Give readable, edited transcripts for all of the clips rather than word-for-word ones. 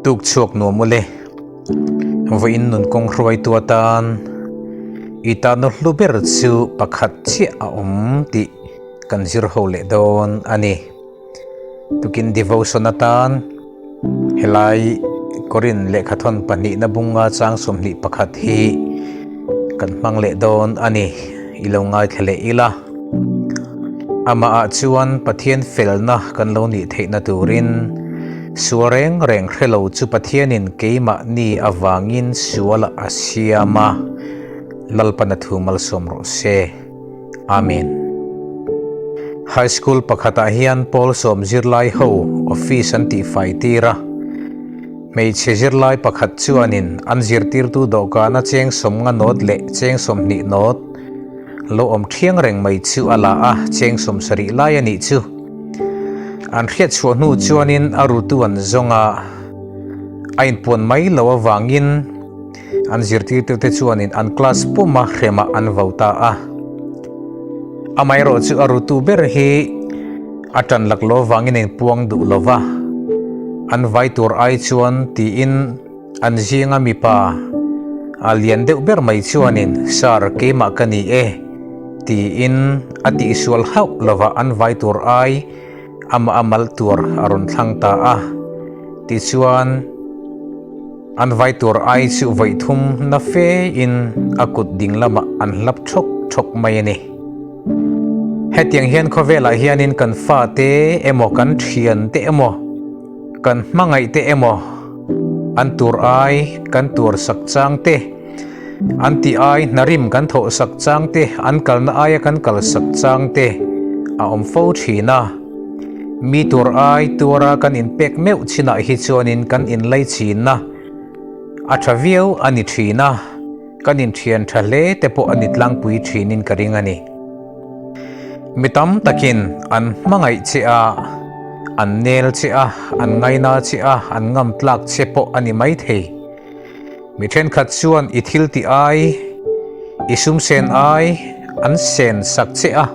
Tuk chhuak nuam ule. Vawiin nun kawng hruaitu atan i tana hlu ber chu pakhat chiah a awm tih kan zir ho leh dawn a ni. Tukin devotion atan helai Korin lehkhathawn pahnihna bunga chang 21 hi kan hmang leh dawn a ni. I lo ngaithla leh ila. Amahah chuan Pathian felna kan lo nih theihna turin sual reng reng hre lo chu Pathianin keimahni avangin sualah a siam a, Lalpan a thu malsawm rawh se. Amen. High School pakhatah hian pawl sawm zirlai ho office an tihfai tir a. Hmeichhe zirlai pakhat chuanin an zirtirtu dawhkana cheng sawmnga nawt leh cheng 20 nawt lo awm thiang reng mai chu a la a, cheng 70 lai a nih chu. An hriat chhuah hnu chuanin a rutu an zawng a, a inpuan mai lo avangin An zirtirtute chuanin an class puma hremah an vo ta a. Amaherawh chu a rutu ber hi a tan lak lo vangin a inpuang duh lo va, an vai tur ai chuan tiin an zinga mipa a lian deuh ber mai chuanin Sir, keimah ka ni e tiin a tihsual hauh lova an vai tur ai amah a mal tur a rawn thlang ta a. Tichuan. An vai tur ai chu vawi thum na fe in a kut ding lamah an hlap thawk thawk mai a ni. Hetiang hian khawvelah hianin kan fate emaw kan thiante emaw kan hmangaihte emaw an tur ai kan tur sak chang te, an tih ai hnarim kan thawh sak chang te, an kalna aia kan kal sak chang te a awm fo thin a. Mi tur ai tuara kan inpek meuh chinah hi chuanin kan inlai chinna a tha viau a ni thin a, kan inthian tha hle te pawh a ni tlangpui thinin ka ring a ni. Mi tam takin an hmangaih che a, an nel che a, an ngaina che a, an ngam tlak che pawh a ni maithei. Mi thenkhat chuan i thil tih ai, i sum sen ai an sen sak che a,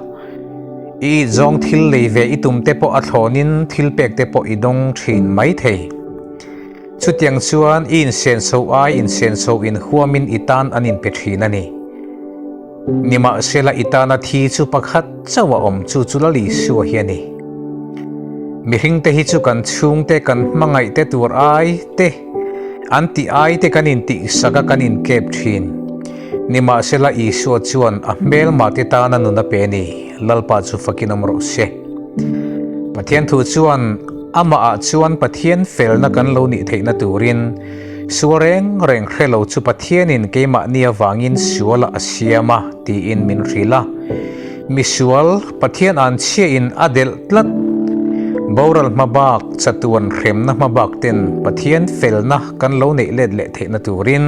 i zawng thil lei ve i tum te pawh a thlawnin thil pek te pawh i dawng thin mai thei. Chutiang chuan i insenso ai insenso in huamin i tan an inpe thin a ni. Nimahsela i tana thi chu pakhat chauh a awm chu chu Lal Isua hi a ni. Mihringte hi chu kan chhungte kan hmangaihte tur ai te, an tih ai te kan intihsak a kan inkep thin. Nimahsela Isua chuan a hmelmate tana nun a pe a ni, Lalpa chu fakin awm rawh se. Pathian thu chuan amahah chuan Pathian felna kan lo nih theihna turin Sual reng reng hre lo chu Pathianin keimahni avangin sualah a siam a, tiin min hrilh a. Misual, Pathian an chhiain a delh tlat. Boral hma bak, chatuan hremna hma bak ten Pathian felna kan lo neih let leh theihna turin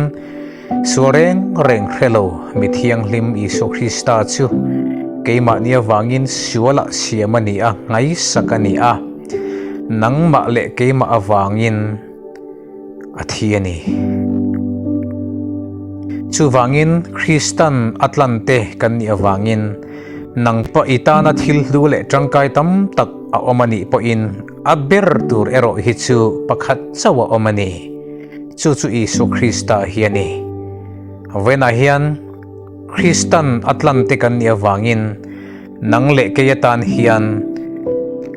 sual reng reng hre lo mi thianghlim Isua Krista chu keimahni avangin sualah siam a ni a, ngaisak a ni a. Nangmah leh keimah avangin. a thi a ni. Chuvangin Kristan a tlante kan nih avangin nang pawh i tana thil hlu leh tangkai tam tak a awm a nih pawhin a ber tur erawh hi chu pakhat chauh a awm a ni. Chu chu Isua Krista hi a ni. Vawiinah hian Kristan a tlante kan nih avangin Nang leh kei atan hian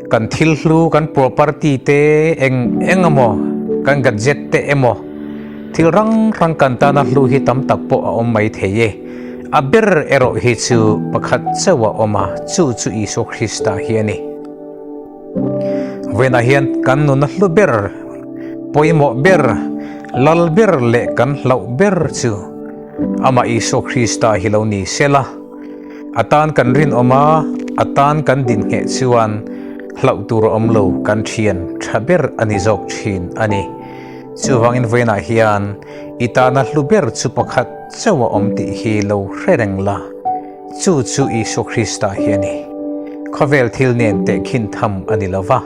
kan thil hlu, kan property te eng eng emaw, kan gadget te emaw, thil rang rang kan tana hlu hi tam tak pawh a awm mai thei e. A ber erawh hi chu pakhat chauh a awm a, chu chu Isua Krista hi a ni. Vawiinah hian kan nuna hlu ber, pawimawh ber, lal ber leh kan hlauh ber chu amah Isua Krista hi lo ni sela. A tan kan rinawm a, a tan kan dinhngheh chuan hlauh tur a awm lo, kan thian tha ber a ni zawk thin a ni. Chuvangin vawiinah hian i tana hlu ber chu pakhat chauh a awm tih hi lo hre reng la, chu chu Isua Krista hi a ni. Khawvel thil nen tehkhin tham a ni lo va,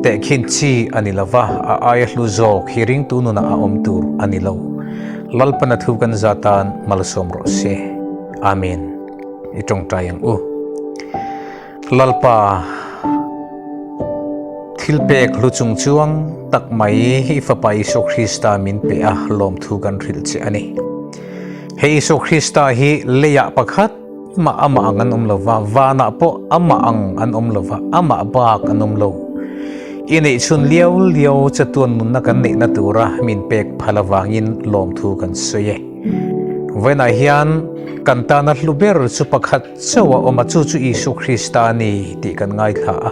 tehkhin chi a ni lo va, a aia hlu zawk hi ringtu nunah a awm tur a ni lo. Lalpana thu kan za tan malsawm rawh se. Amen. I tawngtai ang u. Lalpa. Thilpek hlu chung chuang tak mai i Fapa Isua Krista min pe a, lawmthu kan hrilh che a ni. Hei Isua Krista hi leiah pakhat mah amah ang an awm lo va, vanah pawh amah ang an awm lo va, amah bak an awm lo. I neih chhun liau liau chatuan nunna kan neihna tura min pek phal avangin lawmthu kan sawi e. Vawiinah hian kan tana hlu ber chu pakhat chauh a awm a, chu chu Isua Krista a ni tih kan ngaithla a.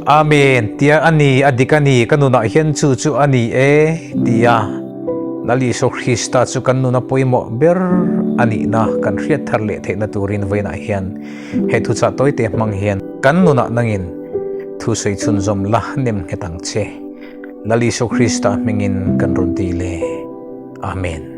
Amen tia a ni, a dik a ni, ka nunah hian chu chu a ni e tia Lal Isua Krista chu kan nuna pawimawh ber a nihna kan hriat thar leh theihna turin vawiinah hian he thuchah tawite hmang hian kan nunah nangin thu sawi chhunzawm la nem nghet ang che. Lal Isua Krista hmingin kan rawn ti le. Amen.